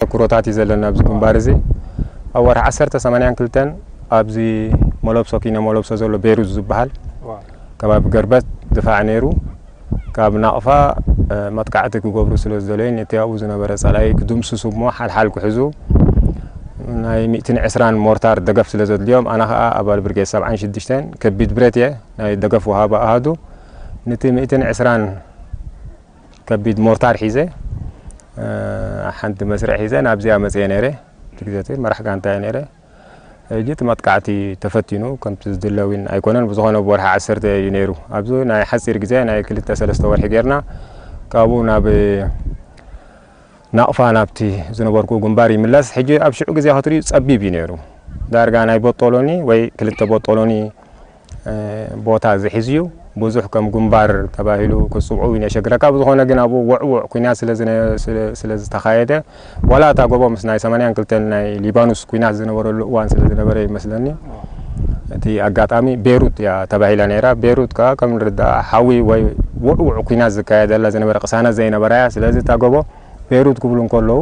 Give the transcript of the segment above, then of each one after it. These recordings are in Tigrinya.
ተኩሮታት እዩ ዘለና ኣብዚ ግንባር እዚ። ኣብ ወርሒ ዓሰርተ ሰማንያን ክልተን ኣብዚ መለብሶ፣ ኪነ መለብሶ ዘሎ ቤሩት ዝበሃል ከባቢ ገርበት ድፋዕ ነይሩ። ካብ ናቕፋ መጥቃዕቲ ክገብሩ ስለ ዝደለዩ፣ ነቲ ኣብኡ ዝነበረ ጸላኢ ክድምስሱ እሞ ሓልሓል ክሕዙ ናይ ሚእትን ዕስራን ሞርታር ደገፍ ስለ ዘድልዮም፣ ኣነ ኸኣ ኣባል ብርጌድ ሰብዓን ሽዱሽተን ከቢድ ብረት እየ፣ ናይ ደገፍ ወሃቢ ኣሃዱ። ነቲ ሚእትን ዕስራን ከቢድ ሞርታር ሒዘ፣ ሓንቲ መስርዕ ሒዘ ናብዚኣ መጽየ ነይረ። እቲ ግዜ እቲ መራሕ ጋንታ እየ ነይረ። ሕጂ እቲ መጥቃዕቲ ተፈቲኑ፣ ከምቲ ዝድለ እውን ኣይኮነን። ብዝኾነ ብወርሒ ዓሰርተ እዩ ነይሩ። ኣብዚ ናይ ሓጺር ግዜ ናይ ክልተ ሰለስተ ወርሒ ጌርና፣ ካብኡ ናብ ናቕፋ ናብቲ ዝነበርኩ ግንባር ይምለስ። ሕጂ ኣብ ሽዑ ግዜ ክትርእዩ ጸቢብ እዩ ነይሩ። ዳርጋ ናይ ቦጦሎኒ ወይ ክልተ ቦጦሎኒ ቦታ ዝሕዝ እዩ። ብዙሕ ከም ግንባር ተባሂሉ ክጽውዑ እውን የሸግረካ። ብዝኾነ ግን ኣብኡ ውዕዉዕ ኲናት ስለ ዝነ-፣ ስለ፣ ስለ ዝተኻየደ፣ ዋላ እታ ጎቦ ምስ ናይ ሰማንያን ክልተን ናይ ሊባኖስ ኲናት ዝነበረሉ እዋን ስለ ዝነበረ ይመስለኒ፣ እቲ ኣጋጣሚ ቤሩት እያ ተባሂላ ነይራ። ቤሩት ከኣ ከም ንርዳእ ሓዊ ወይ ውዕዉዕ ኲናት ዝካየደላ ዝነበረ ቅሳነት ዘይነበራ እያ። ስለዚ እታ ጎቦ ቤሩት ክብሉ እንከለዉ፣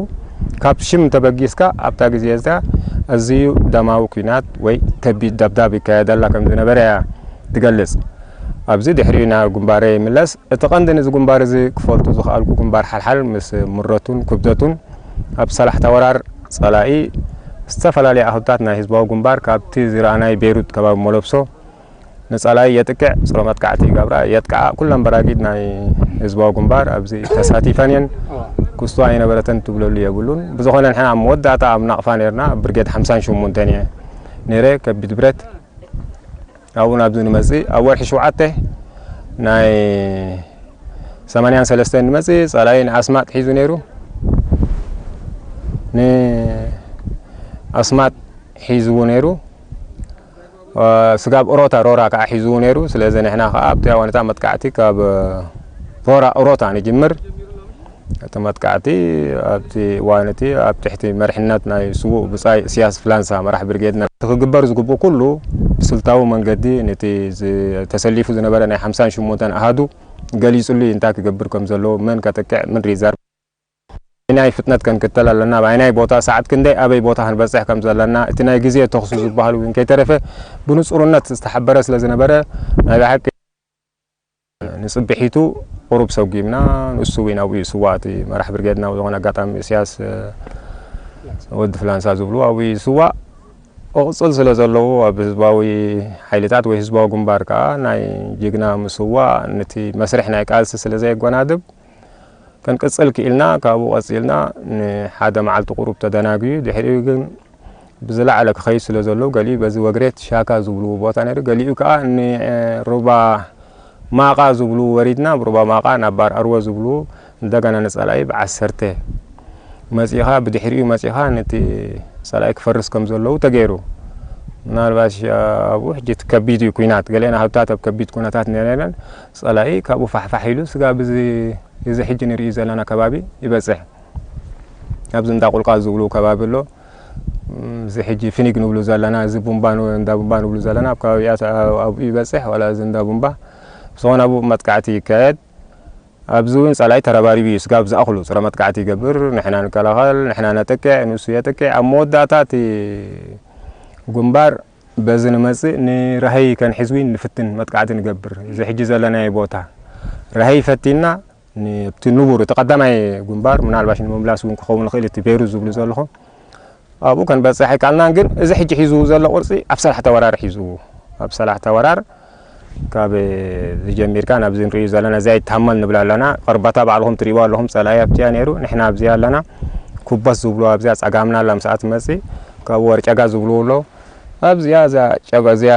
ካብ ሽም ተበጊስካ ኣብታ ግዜ እዚኣ ኣዝዩ ደማዊ ኲናት ወይ ከቢድ ደብዳብ ይካየደላ ከም ዝነበረ እያ ትገልጽ። ኣብዚ ድሕሪኡ ናብ ግንባረይ ይምለስ። እቲ ቀንዲ ነዚ ግንባር እዚ ክፈልጡ ዝኸኣልኩ፣ ግንባር ሓልሓል ምስ ምረቱን ክብደቱን ኣብ ሰላሕታ ወራር ጸላኢ ዝተፈላለያ ኣህዱታት ናይ ህዝባዊ ግንባር ካብቲ ዝረኣናይ ቤሩት ከባቢ መለብሶ ንጸላኢ የጥቅዕ፣ ጽረ መጥቃዕቲ ይገብራ፣ የጥቅዓ። ኩለን በራጊድ ናይ ህዝባዊ ግንባር ኣብዚ ተሳቲፈን እየን። ክስቶ ኣይነበረተን ትብለሉ የብሉን። ብዝኾነ ንሕና ኣብ መወዳእታ ኣብ ናቕፋ ነይርና፣ ብርጌድ ሓምሳን ሸሞንተን እየ ነይረ፣ ከቢድ ብረት። ኣብኡ ናብዚ ንመጽእ፣ ኣብ ወርሒ ሸውዓተ ናይ ሰማንያን ሰለስተን ንመጽእ፣ ጸላኢ ንኣስማጥ ሒዙ ነይሩ። ንኣስማጥ ሒዝዎ ነይሩ። እ፣ ስጋብ ሮታ፣ ሮራ ከኣ ሒዝዎ ነይሩ። ስለዚ ንሕና ከኣ ኣብቲ ኣዋንታ መጥቃዕቲ ካብ ሮራ፣ ሮታ ንጅምር። እቲ መጥቃዕቲ ኣብቲ እዋን እቲ ኣብ ትሕቲ መሪሕነት ናይ ስዉእ ብጻይ እስያስ ፍላንሳ መራሕ ብርጌድና ክግበር ዝግብኡ ኩሉ ብስልታዊ መንገዲ ነቲ ዝ-፣ ተሰሊፉ ዝነበረ ናይ ሓምሳን ሸሞንተን ኣሃዱ ገሊጹሉ እዩ፣ እንታይ ክገብር ከም ዘለዎ፣ መን ከጥቅዕ፣ ምን ሪዘርቭ፣ በየናይ ፍጥነት ከንክተል ኣለና፣ በየናይ ቦታ፣ ሰዓት ክንደይ ኣበይ ቦታ ክንበጽሕ ከም ዘለና፣ እቲ ናይ ግዜ ተኹሲ ዝበሃል እውን ከይተረፈ ብንጹርነት ዝተሓበረ ስለ ዝነበረ፣ ናይ ብሓቂ ንጽብሒቱ ቁሩብ ሰጒምና፣ ንሱ እውን ኣብኡ ይስዋእ፣ እቲ መራሕ ብርጌድና ብዝኾነ ኣጋጣሚ እስያስ፣ እ፣ ወዲ ፍላንሳ ዝብሉ ኣብኡ ይስዋእ። ቅጽል ስለ ዘለዎ ኣብ ህዝባዊ ሓይልታት ወይ ህዝባዊ ግንባር ከኣ ናይ ጅግና ምስዋእ ነቲ መስርሕ ናይ ቃልሲ ስለ ዘየጓናድብ፣ ክንቅጽል ክኢልና፣ ካብኡ ቀጺልና ንሓደ መዓልቲ ቁሩብ ተደናግዩ፣ ድሕሪኡ ግን ብዝለዓለ ክኸይድ ስለ ዘለዎ፣ ገሊኡ በዚ ወግሬት ሻካ ዝብልዎ ቦታ ነይሩ፣ ገሊኡ ከኣ ንሩባ ማቓ ዝብልዎ ወሪድና፣ ኣብ ሩባ ማቓ ናብ ባር ኣርወ ዝብልዎ እንደገና ንጸላኢ ብዓሰርተ መጺኻ፣ ብድሕሪኡ መጺኻ ነቲ ጸላኢ ክፈርስ ከም ዘለዉ ተገይሩ። ምናልባሽ ኣብኡ ሕጂ እቲ ከቢድ እዩ ኲናት፣ ገሊአን ኣህዱታት ኣብ ከቢድ ኩነታት ነይረን፣ ጸላኢ ካብኡ ፋሕፋሕ ኢሉ ስጋብ እዚ፣ እዚ ሕጂ ንርእዩ ዘለና ከባቢ ይበጽሕ። ኣብዚ እንዳ ቁልቋል ዝብሉ ከባቢ ኣሎ። እም፣ እዚ ሕጂ ፊኒግ ንብሉ ዘለና፣ እዚ ቡምባ ን-፣ እንዳ ቡምባ ንብሉ ዘለና፣ ኣብ ከባቢኣ ተ-፣ ኣብኡ ይበጽሕ፣ ዋላ እዚ እንዳ ቡምባ። ብዝኾነ ኣብኡ መጥቃዕቲ ይካየድ። ኣብዚ እውን ጸላኢ ተረባሪቡ እዩ፣ ስጋብ ዝኣኽሉ ጽረ መጥቃዕቲ ይገብር፣ ንሕና ንከላኸል፣ ንሕና ነጥቅዕ፣ ንሱ የጥቅዕ። ኣብ መወዳእታ እቲ ግንባር በዚ ንመጽእ፣ ንራህይ ከንሕዝ እውን ንፍትን፣ መጥቃዕቲ ንገብር። እዚ ሕጂ ዘለናዮ ቦታ ራህይ ፈቲንና፣ ን-፣ ኣብቲ ንቡር፣ እቲ ቀዳማይ ግንባር ምናልባሽ ንምምላስ እውን ክኸውን ይኽእል፣ እቲ ቤሩ ዝብሉ ዘለኹ፣ ኣብኡ ከንበጽሕ ኣይከኣልናን። ግን እዚ ሕጂ ሒዙ ዘሎ ቅርጺ ኣብ ሰላሕታ ወራር ሒዙ፣ ኣብ ሰላሕታ ወራር ካብ ዝጀሚርካ ናብዚ ንርእዩ ዘለና፣ እዚ ኣይታመን ንብል ኣለና። ቅርበታ ባዕልኹም ትርእይዋ ኣለኹም፣ ጸላኢ ኣብቲያ ነይሩ፣ ንሕና ኣብዚኣ ኣለና። ኩቦት ዝብሉ ኣብዚኣ ጸጋምና ኣላ፣ ምስኣ ትመጽእ፣ ካብኡ ወርጨጋ ዝብልዎ ኣሎ። ኣብዚኣ፣ እዛ ጨጋ እዚኣ፣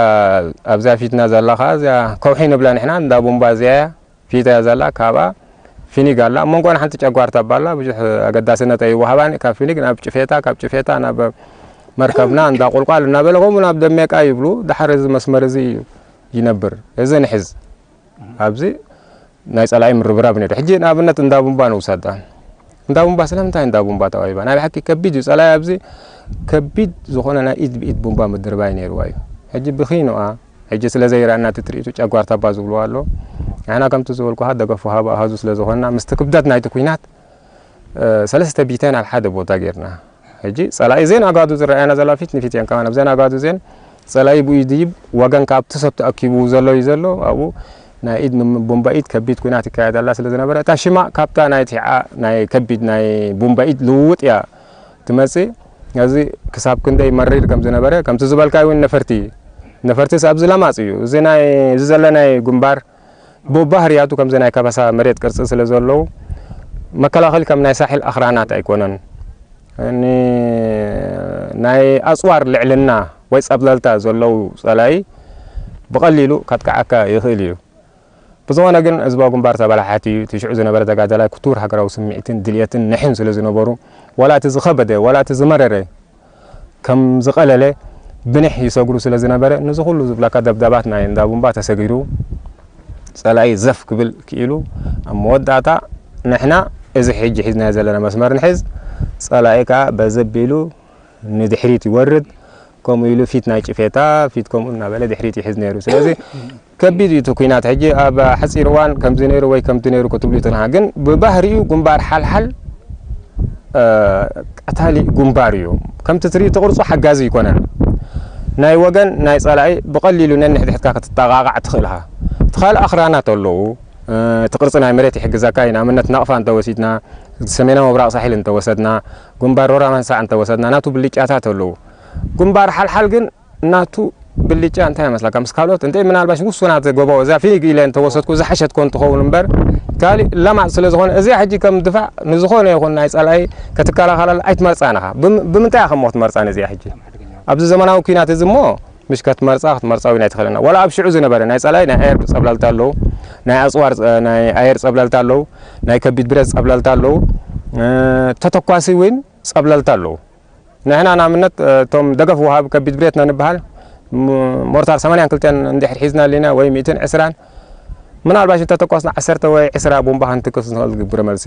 ኣብዚኣ ፊትና ዘላ ኸኣ እዚኣ ከውሒ ንብላ ንሕና፣ እንዳ ቡምባ እዚኣ እያ። ፊት እያ ዘላ፣ ካብኣ ፊኒግ ኣላ። ኣብ መንጎና ሓንቲ ጨጓር ታባ ኣላ፣ ብዙሕ ኣገዳስነት ኣይወሃባን። ካብ ፊኒግ ናብ ጭፌታ፣ ካብ ጭፌታ ናብ መርከብና፣ እንዳ ቁልቋል እናበለ ከምኡ ናብ ደሜቃ ይብሉ። ደሓር እዚ መስመር እዚ እዩ ይነብር። እዚ ንሕዝ። ኣብዚ ናይ ጸላኢ ምርብራብ ነይሩ። ሕጂ ንኣብነት እንዳ ቡምባ ንውሰዳ። እንዳ ቡምባ ስለምንታይ እንዳ ቡምባ ተባሂባ? ናይ ብሓቂ ከቢድ እዩ። ጸላኢ ኣብዚ ከቢድ ዝኾነ ናይ ኢድ ብኢድ ቡምባ ምድርባይ ነይርዋ እዩ። ሕጂ ብኺኑኣ፣ ሕጂ ስለ ዘይረኣና እቲ ትርኢቱ ጨጓር ታባ ዝብልዋ ኣሎ። ንሕና ከምቲ ዝበልኩኻ ደገፍ ወሃቢ ኣሃዙ ስለ ዝኾንና፣ ምስቲ ክብደት ናይቲ ኲናት ሰለስተ ቢተን ኣብ ሓደ ቦታ ጌርና። ሕጂ ጸላኢ ዜን ኣጋዱ ዝረኣየና ዘላ ፊት ንፊት እየን። ከማን ኣብዘን ኣጋዱ ዜን ጸላኢ ብኡ ይድይብ፣ ወገን ካብ ትሰብ ተኣኪቡ ዘሎ እዩ ዘሎ። ኣብኡ ናይ ኢድ ንም-፣ ቡምባ ኢድ ከቢድ ኲናት ይካየድ ኣላ ስለ ዝነበረ፣ እታ ሽማ ካብታ ናይ ቲዓ ናይ ከቢድ ናይ ቡምባ ኢድ ልውውጥ እያ ትመጽእ። እዚ ክሳብ ክንደይ መሪር ከም ዝነበረ፣ ከምቲ ዝበልካዮ እውን ነፈርቲ፣ ነፈርትስ ኣብዚ ለማጽ እዩ። እዚ ናይ፣ እዚ ዘለናይ ግንባር ብባህርያቱ ከምዚ ናይ ከበሳ መሬት ቅርጺ ስለ ዘለዉ፣ መከላኸሊ ከም ናይ ሳሕል ኣኽራናት ኣይኮነን። ን-፣ ናይ ኣጽዋር ልዕልና ወይ ጸብለልታ ዘለዉ ጸላኢ ብቐሊሉ ከጥቅዓካ ይኽእል እዩ። ብዝኾነ ግን ህዝባዊ ግንባር ተበላሓቲ እዩ። እቲ ሽዑ ዝነበረ ተጋዳላይ ክቱር ሃገራዊ ስምዒትን ድልየትን ንሕን ስለ ዝነበሩ፣ ዋላ እቲ ዝኸበደ፣ ዋላ እቲ ዝመረረ ከም ዝቐለለ ብንሕ ይሰግሩ ስለ ዝነበረ፣ ነዚ ኩሉ ዝብለካ ደብዳባት ናይ እንዳ ቡምባ ተሰጊሩ፣ ጸላኢ ዘፍ ክብል ክኢሉ፣ ኣብ መወዳእታ ንሕና እዚ ሕጂ ሒዝናዮ ዘለና መስመር ንሕዝ፣ ጸላኢ ከኣ በዚ ኣቢሉ ንድሕሪት ይወርድ፣ ከምኡ ኢሉ ፊት ናይ ጭፌታ፣ ፊት ከምኡ እናበለ ድሕሪት ይሕዝ ነይሩ። ስለዚ ከቢድ እዩ እቲ ኲናት። ሕጂ ኣብ ሓጺር እዋን ከምዚ ነይሩ ወይ ከምቲ ነይሩ ክትብሉ ይትንሃ። ግን ብባህሪኡ ግንባር ሓልሓል፣ እ፣ ቀታሊ ግንባር እዩ። ከምቲ ትርኢ እቲ ቅርጹ ሓጋዚ ኣይኮነን። ናይ ወገን ናይ ጸላኢ ብቐሊሉ ነንሕድሕድካ ክትጠቓቓዕ ትኽእል ኢኻ። እቲ ካልእ ኣኽራናት ኣለዉ። እ፣ እቲ ቅርጺ ናይ መሬት ይሕግዘካ እዩ። ንኣብነት ናቕፋ እንተወሲድና፣ ሰሜናዊ ምብራቕ ሳሕል እንተወሰድና፣ ግንባር ሮራ መንሳዕ እንተወሰድና፣ ናቱ ብልጫታት ኣለዉ። ግንባር ሓልሓል ግን ናቱ ብልጫ እንታይ ይመስለካ? ምስ ካልኦት እንተ ምናልባሽ ውሱናት ጎቦ እዛ ፊግ ኢለ እንተወሰድኩ ዝሓሸት ኮን ትኸውን እምበር፣ ካልእ ለማጽ ስለ ዝኾነ፣ እዚኣ ሕጂ ከም ድፋዕ ንዝኾነ ይኹን ናይ ጸላኢ ክትከላኸለላ ኣይትመርጻን ኢኻ። ብም-፣ ብምንታይ ኢኻ እሞ ክትመርጻን እዚኣ ሕጂ? ኣብዚ ዘመናዊ ኲናት እዚ እሞ፣ ምሽ ክትመርጻ፣ ክትመርጻ እውን ኣይትኽእልን። ዋላ ኣብ ሽዑ ዝነበረ ናይ ጸላኢ ናይ ኣየር ጸብለልታ ኣለዉ፣ ናይ ኣጽዋር ጸ-፣ ናይ ኣየር ጸብለልታ ኣለዉ፣ ናይ ከቢድ ብረት ጸብለልታ ኣለዉ፣ እ፣ ተተኳሲ እውን ጸብለልታ ኣለዉ። ንሕና ንኣብነት፣ እ፣ እቶም ደገፍ ወሃቢ ከቢድ ብረትና ንበሃል፣ ም-፣ ሞርታር ሰማንያን ክልተን እንድሕር ሒዝና ኣለና ወይ ሚእትን ዕስራን፣ ምናልባሽ እንተተኳስና ዓሰርተ ወይ ዕስራ ቦምባ ክንትክስ ንኽእል ግብረ መልሲ።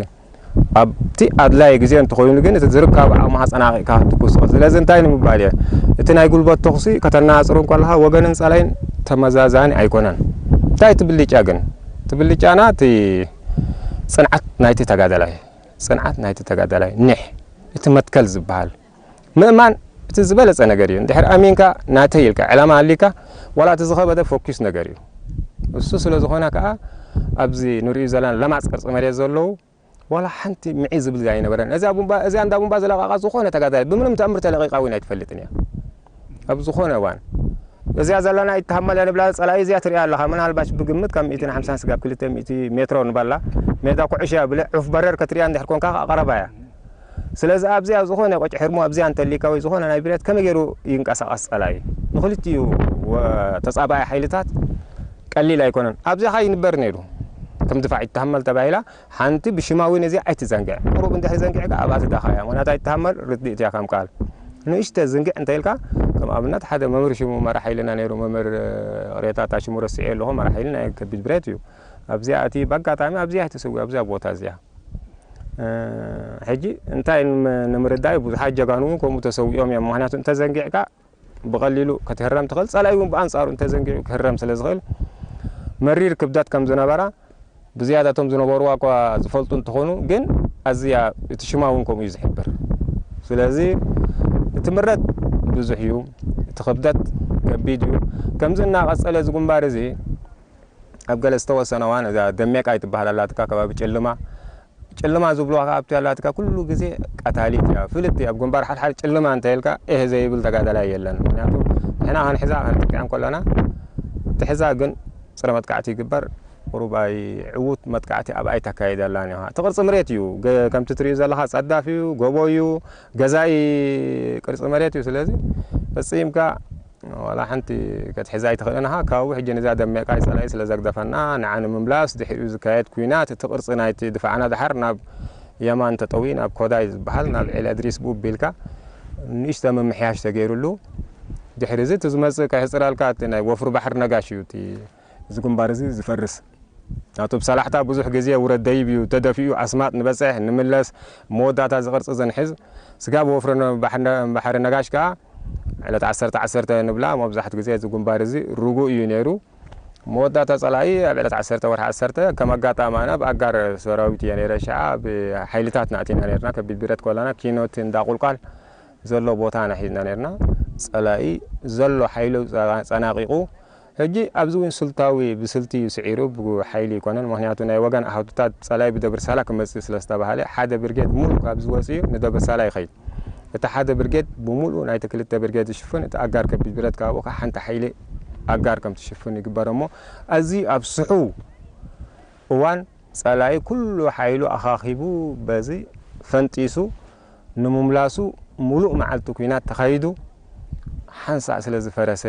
ኣብቲ ኣድላዪ ግዜ እንተኾይኑ ግን እቲ ዝርከብ ዓቕሚ ኣጸናቒቕካ ክትትኩስ ትኽእል። ስለዚ እንታይ ንምባል እየ፣ እቲ ናይ ጉልበት ተኹሲ ከተነጻጽሮ እንከለኻ ወገንን ጸላይን ተመዛዛኒ ኣይኮነን። እንታይ እቲ ብልጫ ግን? እቲ ብልጫና እቲ ጽንዓት ናይቲ ተጋዳላይ፣ ጽንዓት ናይቲ ተጋዳላይ፣ ኒሕ፣ እቲ መትከል ዝበሃል ምእማን እቲ ዝበለጸ ነገር እዩ። እንድሕር ኣሚንካ ናተይ ኢልካ ዕላማ ኣሊካ ዋላ እቲ ዝኸበደ ፎኪስ ነገር እዩ። እሱ ስለ ዝኾነ ከኣ ኣብዚ ንሪኡ ዘለና ለማጽ ቅርጺ መሬት ዘለዉ ዋላ ሓንቲ ምዒ ዝብል ኣይነበረን። እዚኣ ቡምባ፣ እዚኣ እንዳ ቡምባ ዝለቐቓ ዝኾነ ተጋዳላይ ብምንም ተኣምር ተለቒቓ እውን ኣይትፈልጥን እያ። ኣብ ዝኾነ እዋን እዚኣ ዘለና ኣይትሃመል እያ ንብላ፣ ጸላኢ እዚኣ ትሪኣ ኣለኻ። ምናልባሽ ብግምት ካብ ሚእትን ሓምሳን ስጋብ ክልተ ሚእቲ ሜትሮ ንበላ ሜዳ ኩዕሾ እያ ብልዕ ዑፍ በረር ከትሪኣ እንድሕር ኮንካ ከኣ ቀረባ እያ። ስለዚ ኣብዚኣ ዝኾነ ቆጭ ሕርሞ ኣብዚኣ እንተሊካ ወይ ዝኾነ ናይ ብረት ከመይ ገይሩ ይንቀሳቐስ ጸላኢ? ንኽልቲኡ ወ-፣ ተጻባኢ ሓይልታት ቀሊል ኣይኮነን። ኣብዚኣ ኸኣ ይንበር ነይሩ። ከም ድፋዕ ይተሃመል ተባሂላ ሓንቲ ብሽማ እውን እዚኣ ኣይትዘንግዕ። ቁሩብ እንድሕሪ ዘንጊዕካ ኣብኣ ትዳኻ እያ። ምኽንያቱ ኣይትተሃመል ርድኢት እያ ከም ቃል። ንእሽተ ዝንግዕ እንተ ኢልካ፣ ከም ኣብነት ሓደ መምህር ሽሙ መራሕ ሓይልና ነይሩ፣ መምህር፣ እ፣ ሬታ፣ እታ ሽሙ ረሲዐ ኣለኹ፣ መራሕ ሓይሊ ናይ ከቢድ ብረት እዩ። ኣብዚኣ እቲ ብኣጋጣሚ ኣብዚኣ ተሰዊኡ፣ ኣብዚኣ ቦታ እዚኣ። እ፣ ሕጂ እንታይ ንም-፣ ንምርዳእ እዩ፣ ብዙሓት ጀጋኑ እውን ከምኡ ተሰዊኦም እዮም። ምኽንያቱ እንተዘንጊዕካ ብቐሊሉ ክትህረም ትኽእል፣ ጸላኢ እውን ብኣንጻሩ እንተዘንጊዑ ክህረም ስለ ዝኽእል መሪር ክብደት ከም ዝነበራ ብዝያዳ እቶም ዝነበርዋ እኳ ዝፈልጡ እንተኾኑ፣ ግን ኣዝያ እቲ ሽማ እውን ከምኡ እዩ ዝሕብር። ስለዚ እቲ ምረት ብዙሕ እዩ፣ እቲ ክብደት ከቢድ እዩ። ከምዚ እናቐጸለ እዚ ግንባር እዚ ኣብ ገለ ዝተወሰነ እዋን እዛ ደሜቃ ይትበሃል ኣላትካ፣ ከባቢ ጭልማ፣ ጭልማ ዝብልዋ ከኣ ኣብቲ ኣላትካ ኩሉ ግዜ ቀታሊት እያ፣ ፍልጥ እያ። ኣብ ግንባር ሓድሓድ ጭልማ እንተ ኢልካ ኤህ ዘይብል ተጋዳላይ የለን። ምኽንያቱ ንሕና ክንሕዛ ክንጥቅዕ እንከለና፣ ትሕዛ ግን ጽረ መጥቃዕቲ ይግበር፣ ቁሩብ ኣይ-፣ ዕዉት መጥቃዕቲ ኣብኣ ኣይተካይደላን እያ። እቲ ቅርጺ መሬት እዩ፣ ገ-፣ ከምቲ ትርእዩ ዘለኻ ጸዳፍ እዩ፣ ጎቦ እዩ፣ ገዛኢ ቅርጺ መሬት እዩ። ስለዚ ፈጺምካ ዋላ ሓንቲ ክትሕዛ ኣይትኽእልን ኢኻ። ካብኡ ሕጂ ነዛ ደሜቃ ጸላኢ ስለ ዘግደፈና፣ ንዓ ንምምላስ ድሕሪኡ ዝካየድ ኲናት፣ እቲ ቅርጺ ናይቲ ድፋዕና ደሓር ናብ የማን ተጠውዩ፣ ናብ ኮዳይ ዝበሃል፣ ናብ ዒል ኣድሪስ ብኡ ኣቢልካ ንእሽቶ ምምሕያሽ ተገይሩሉ። ድሕሪ እዚ እቲ ዝመጽእ ከሕጽረልካ፣ እቲ ናይ ወፍሪ ባሕሪ ነጋሽ እዩ፣ እቲ፣ እዚ ግንባር እዚ ዝፈርስ። ናቱ ብሰላሕታ ብዙሕ ግዜ ውረድ ደይብ እዩ፣ ተደፊኡ ኣስማጥ ንበጽሕ፣ ንምለስ፣ መወዳእታ እዚ ቅርጺ እዚ ንሕዝ። ስጋብ ወፍሪ ነ-፣ ባሕሪ ነ-፣ ባሕሪ ነጋሽ ከኣ ዕለት ዓሰርተ ዓሰርተ ንብላ፣ መብዛሕትኡ ግዜ እዚ ግንባር እዚ ርጉእ እዩ ነይሩ። መወዳእታ ጸላኢ ኣብ ዕለት ዓሰርተ ወርሒ ዓሰርተ ከም ኣጋጣሚ ኣነ ኣብ ኣጋር ሰራዊት እየ ነይረ። ሽዓ ብሓይልታት ናእቲና ነርና። ከቢድ ብረት ኮላና ኪኖት እንዳ ቁልቋል ዘሎ ቦታ ኢና ሒዝና ነርና። ጸላኢ ዘሎ ሓይሉ ጸ-፣ ጸናቂቑ። ሕጂ ኣብዚ እውን ስልታዊ ብስልቲ እዩ ስዒሩ፣ ብሓይሊ ይኮነን። ምክንያቱ ናይ ወገን ኣሃዱታት ጸላኢ ብደብርሳላ ክመጽእ ስለ ዝተባሃለ ሓደ ብርጌድ ሙሉ ካብ ዝወጽእ እዩ ንደብርሳላ ይኸይድ። እቲ ሓደ ብርጌድ ብምሉእ ናይቲ ክልተ ብርጌድ ዝሽፍን፣ እቲ ኣጋር ከቢድ ብረት ካብኡ ከዓ ሓንቲ ሓይሊ ኣጋር ከም ትሽፍን ይግበር እሞ፣ እዚ ኣብ ስሑ እዋን ጸላኢ ኩሉ ሓይሉ ኣኻኺቡ በዚ ፈንጢሱ ንምምላሱ ሙሉእ መዓልቲ ኲናት ተኻይዱ ሓንሳእ ስለ ዝፈረሰ፣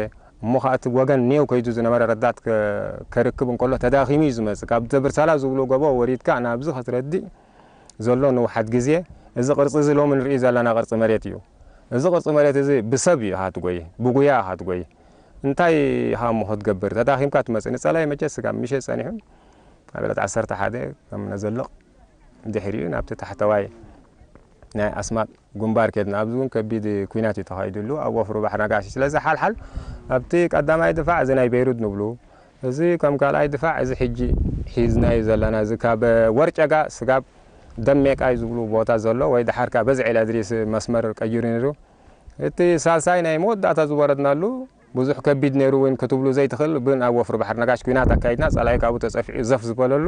እሞ ኸዓ እቲ ወገን ኔው ከይዱ ዝነበረ ረዳት ከ-፣ ከርክብ እንከሎ ተዳኺሙ እዩ ዝመጽእ። ካብ ደብርሳላ ዝብሉ ጎቦ ወሪድካ ናብዚ ክትረድእ ዘሎ ንውሓት ግዜ፣ እዚ ቅርጺ እዚ ሎሚ ንርኢ ዘለና ቅርጺ መሬት እዩ። እዚ ቅርጺ መሬት እዚ ብሰብ እዩ ኢኻ ትጎይ፣ ብጉያ ኢኻ ትጎይ። እንታይ ኢኻ እሞ ክትገብር? ተዳኺምካ ትመጽእ። ንጸላኢ መቸስ ስጋብ ምሸት ጸኒሑ ኣብ ዕለት ዓሰርተ ሓደ ከም ነዘልቕ፣ ድሕሪኡ ናብቲ ታሕተዋይ ናይ ኣስማጥ ግንባር ከድና። ኣብዚ እውን ከቢድ ኲናት እዩ ተኻይዱሉ ኣብ ወፍሪ ባሕሪ ነጋሽ። ስለዚ ሓልሓል ኣብቲ ቀዳማይ ድፋዕ እዚ ናይ ቤይሩት ንብሉ፣ እዚ ከም ካልኣይ ድፋዕ እዚ ሕጂ ሒዝናዮ ዘለና፣ እዚ ካብ ወርጨጋ ስጋብ ደሜቃይ ዝብሉ ቦታ ዘሎ ወይ ደሓር ከኣ በዚ ዒላ እድሪስ መስመር ቀይሩ ነይሩ። እቲ ሳልሳይ ናይ መወዳእታ ዝወረድናሉ ብዙሕ ከቢድ ነይሩ እውን ክትብሉ ዘይትኽእል፣ ብን ኣብ ወፍሪ ባሕሪ ነጋሽ ኲናት ኣካይድና፣ ጸላኢ ካብኡ ተጸፊዑ ዘፍ ዝበለሉ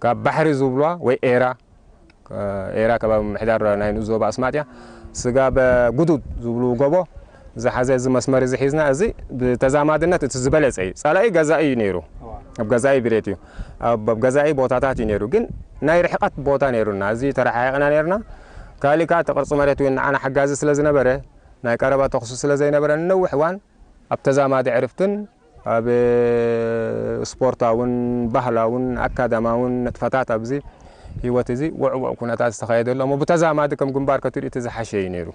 ካብ ባሕሪ ዝብልዋ ወይ ኤራ፣ ኤራ ከባቢ ምሕዳር ናይ ንኡስ ዞባ ኣስማጥያ፣ ስጋብ ጉዱድ ዝብሉ ጎቦ ዝሓዘ እዚ መስመር እዚ ሒዝና፣ እዚ ብተዛማድነት እቲ ዝበለጸ እዩ። ጸላኢ ገዛኢ እዩ ነይሩ። ኣብ ገዛኢ ብሬት እዩ። ኣብ፣ ኣብ ገዛኢ ቦታታት እዩ ነይሩ። ግን ናይ ርሕቀት ቦታ ነይሩና። እዚ ተረሓሒቕና ነይርና። ካሊእ ከኣ እቲ ቅርጺ መሬት እውን ንዓና ሓጋዚ ስለ ዝነበረ፣ ናይ ቀረባ ተኹሲ ስለ ዘይነበረ፣ ንነዊሕ እዋን ኣብ ተዛማዲ ዕርፍትን ኣብ ስፖርታውን ባህላውን ኣካዳማውን ንጥፈታት ኣብዚ ህይወት እዚ ውዕዉዕ ኩነታት ዝተኻየደሉ እሞ ብተዛማዲ ከም ግንባር ከትሪኡ እቲ ዝሓሸ እዩ ነይሩ።